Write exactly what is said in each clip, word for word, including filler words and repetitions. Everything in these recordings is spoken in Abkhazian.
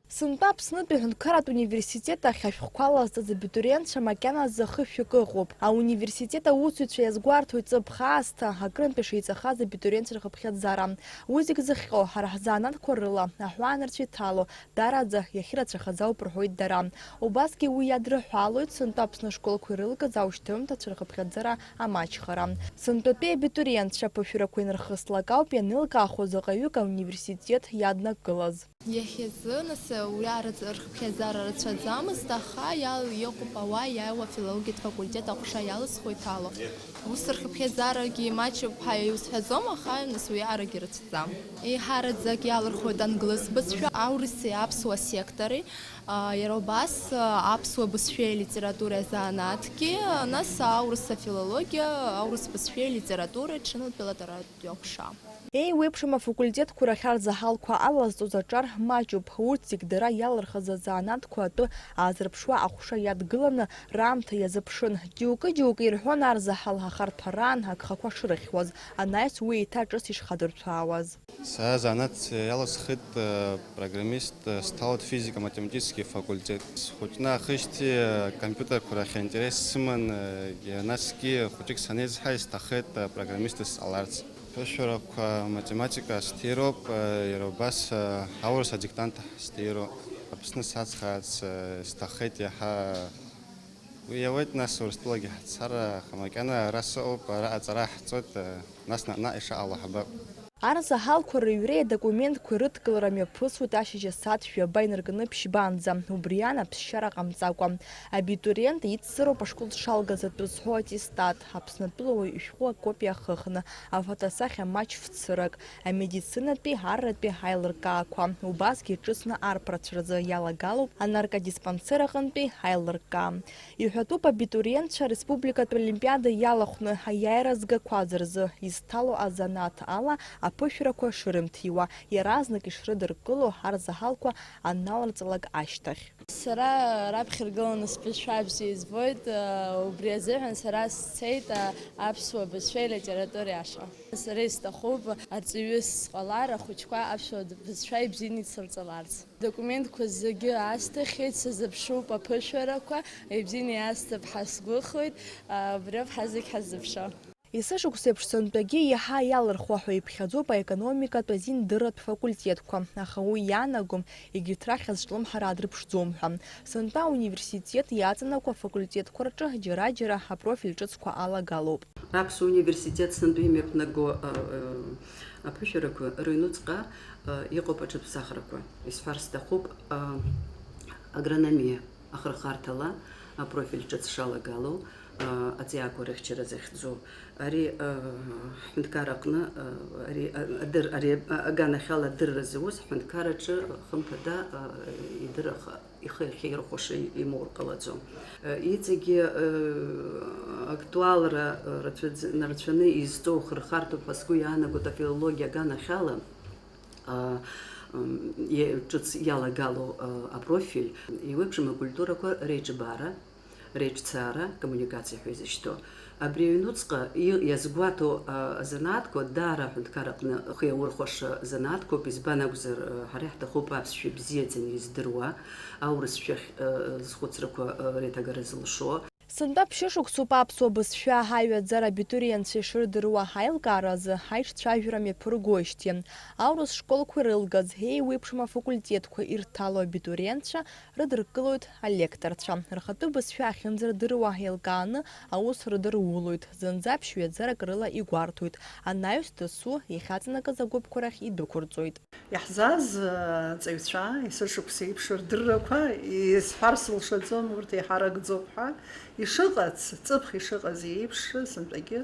Сынтәа Аԥснытәи аҳәынҭқарратә университет ахь ашәҟәқәа алазҵаз абитуриентцәа макьаназы хышәҩык ыҟоуп. Ауниверситет аусзуҩцәа иазгәарҭоит ҵыԥх аасҭа акырынтә ишеиҵахаз абитуриентцәа рхыԥхьаӡара. Уи зегь зыхҟьо, ҳара ҳзанааҭқәа рыла аҳәаанырцә иҭало, даараӡа иахьырацәахаз ауп рҳәоит дара. Убасгьы уи иадрыҳәалоит сынтәа Аԥсны ашколқәа ирылгаз аушьҭымҭацәа рхыԥхьаӡара амаҷхара. Сынтәатәи абитуриентцәа аԥышәарақәа инархыслак ауп ианеилкаахо заҟаҩык ауниверситет иаднакылаз. Иахьазы, нас, уи араҵ-, рхыԥхьаӡара рацәаӡамызт, аха иал-, иҟоуп ауаа иааиуа афилологиатә факультет аҟәша иалысхуеит ало. Ус рхыԥхьаӡарагьы маҷуп ҳәа иузҳәаӡом, аха, нас, уиарагьы рацәаӡам. Еиҳараӡак иалырхуеит англыз бызшәа, аурыси аԥсуа сектори, а, иара убас, а, аԥсуа бызшәеи алитературеи азанааҭгьы, нас аурыс афилологиа, аурыс бызшәеи алитературеи, ҽнынтәи алитературатә ҟәша. Еиуеиԥшым афакультетқәа рахь арзаҳалқәа алазҵоз аҿар маҷуп, урҭ зегь дара иалырхыз азанааҭқәа атәы аазырԥшуа аҟәша иадгыланы раамҭа иазыԥшын. Џьоукы-џьоукы ирҳәон арзаҳал ахарҭәараан агхақәа шырыхьуаз, анаҩс уи еиҭа ҿыц ишхадырҭәаауаз. Са занааҭс иалысхит, э, программист, э, сҭалоит физика-математический факультет. Схәыҷны аахижьҭеи, э, компиутерқәа рахь аинтерес сыман, э, насгьы хәыҷык санеизҳа, исҭаххеит, э, программистс сҟаларц. Аԥышәарақәа математика сҭироуп, э, иара убас, э, аурыс адиктант сҭироуп. Аԥсны сацхраарц, э, сҭаххеит иаҳа. Уи иауеит, нас, Урыстәылагьы ҳцар, аха макьана ара сыҟоуп, араҟа аҵара ҳҵоит, э, нас наҟ-наҟ ишаҟало ҳбап. Арзаҳалқәа рыҩреи адокументқәеи рыдкылара мҩаԥысуеит ашьыжь асааҭ жәаба инаркны ԥшьбанӡа, убри аан аԥсшьара ҟамҵакәа. Абитуриент ицзароуп ашкол дшалгаз атәы зҳәо аттестат, Аԥснытәыла уаҩ ишәҟәы акопиа ахыхны, афотосахьа маҷ фцырак, амедицинатәи, арратәи аилыркаақәа, убасгьы ҿыцны арԥарцәа рзы иалагалоуп анаркодиспансер аҟынтәи аилыркаа. Иҳәатәуп абитуриентцәа ареспубликатә олимпиада иалахәны аиааира згақәаз рзы изҭало азанааҭ ала аԥышәарақәа шырымҭиуа, иаразнак ишрыдыркыло арзаҳалқәа аналарҵалак ашьҭахь. Сара раԥхьа иргыланы сбызшәа бзиа избоит, убри азыҳәан сара сцеит аԥсуа бызшәеи литературеи ашҟа. Сара исҭахуп арҵаҩыс сҟалар, ахәыҷқәа аԥсуа бызшәа ибзианы ицырҵаларц. Документқәа зегьы аасҭаххеит, сазыԥшуп аԥышәарақәа, ибзианы иаасҭап ҳәа сгәыхоит, убриоуп ҳазегь ҳаззыԥшу. Есышықәсеиԥш сынтәагьы иаҳа иалырхуа ҳәа иԥхьаӡоуп аекономикатә азиндырратә факультетқәа, аха уи иаанагом, егьырҭ рахь азҿлымҳара адрыԥшӡом ҳәа. Сынтәа ауниверситет иаҵанакуа афакультетқәа рҿы џьара-џьара апрофиль ҿыцқәа алагалоуп. Аԥсуа университет сынтәа имҩаԥнаго, а, а, аԥышәарақәа рыҩнуҵҟа, а, иҟоуп аҿыцԥсахрақәа. Исҳәар сҭахуп, а, агрономиа ахырхарҭала апрофиль ҿыц шалагало, а, аҵиаақәа рыхьчара захьӡу. Ари, а, ҳҳәынҭқар аҟны, а, ари, а, адыр-, ари, а, аганахьала адырра зауз ҳҳәынҭқарраҿы, хымԥада, а, идырах-, ихы иахьаирхәаша имоур ҟалаӡом. Иҵегьы, э, актуалра, э, рацәаӡ-, нарацәаны изҵоу хырхарҭоуп ҳәа сгәы иаанагоит афилологиа аганахьала, а, м, е-, ҿыц иалагало, а, апрофиль, еиуеиԥшым акультурақәа реиҿбаара, реиҿцаара, коммуникациа ҳәа изышьҭоу. Абри аҩнуҵҟа и-, иазгәаҭоу, а, азанааҭқәа даара аҳәынҭқар аҟны ахы иаурхәаша занааҭқәоуп, избан акәзар, а, ҳара иаҳҭахуп аԥсшәа ибзиаӡаны издыруа, аурысшәахь, а, зхәыцрақәа, а, реиҭагара зылшо. Сынтәа ԥшьышықәсоуп аԥсуа бызшәа аҳаҩаӡара абитуриентцәа ишырдыруа ҳаилкааразы ҳаиҿцәажәара мҩаԥыргоижьҭеи. Аурыс школқәа ирылгаз, еиуеиԥшым афакультетқәа ирҭало абитуриентцәа рыдыркылоит алекторцәа. Рхатәы бызшәа ахьынӡардыруа еилкааны аус рыдырулоит, зынӡа ԥшьҩаӡарак рыла игәарҭоит, анаҩс дасу иахьаҵанакыз агәыԥқәа рахь идәықәырҵоит. Иаҳзааз, э, аҵаҩцәа, есышықәса еиԥш рдыррақәа, исҳәар сылшаӡом, урҭ еиҳаракӡоуп ҳәа, ишыҟац, ҵыԥх ишыҟаз еиԥш, сынтәагьы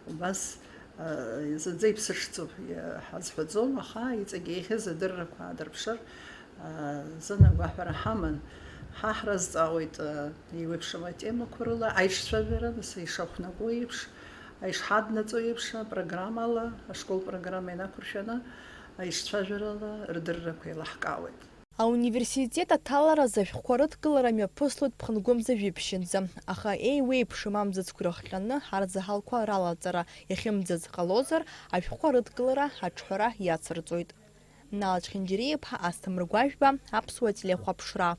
убас, э, зынӡа иԥсыҽӡоуп, э, ҳазҳәаӡом, аха иҵегь еиӷьыз адыррақәа аадырԥшыр, э, зын агәаҳәара ҳаман. Ҳа ҳразҵаауеит, э, еиуеиԥшым атемақәа рыла, аиҿцәажәара, нас ишахәнаго еиԥш, ишҳаднаҵо еиԥш, апрограммала, ашкол программа инақәыршәаны, аиҿцәажәарала рдыррақәа еилаҳкаауеит. Ауниверситет аҭаларазы ашәҟәқәа рыдкылара мҩаԥыслоит ԥхынгәымза жәиԥшьынӡа, аха еиуеиԥшым амзызқәа ирыхҟьаны арзаҳалқәа ралаҵара иахьымӡаз ҟалозар, ашәҟәқәа рыдкылара аҿҳәара иацырҵоит. Нал Чхинџьариа-иԥҳа, Асҭамыр Гәажәба, Аԥсуа телехәаԥшра.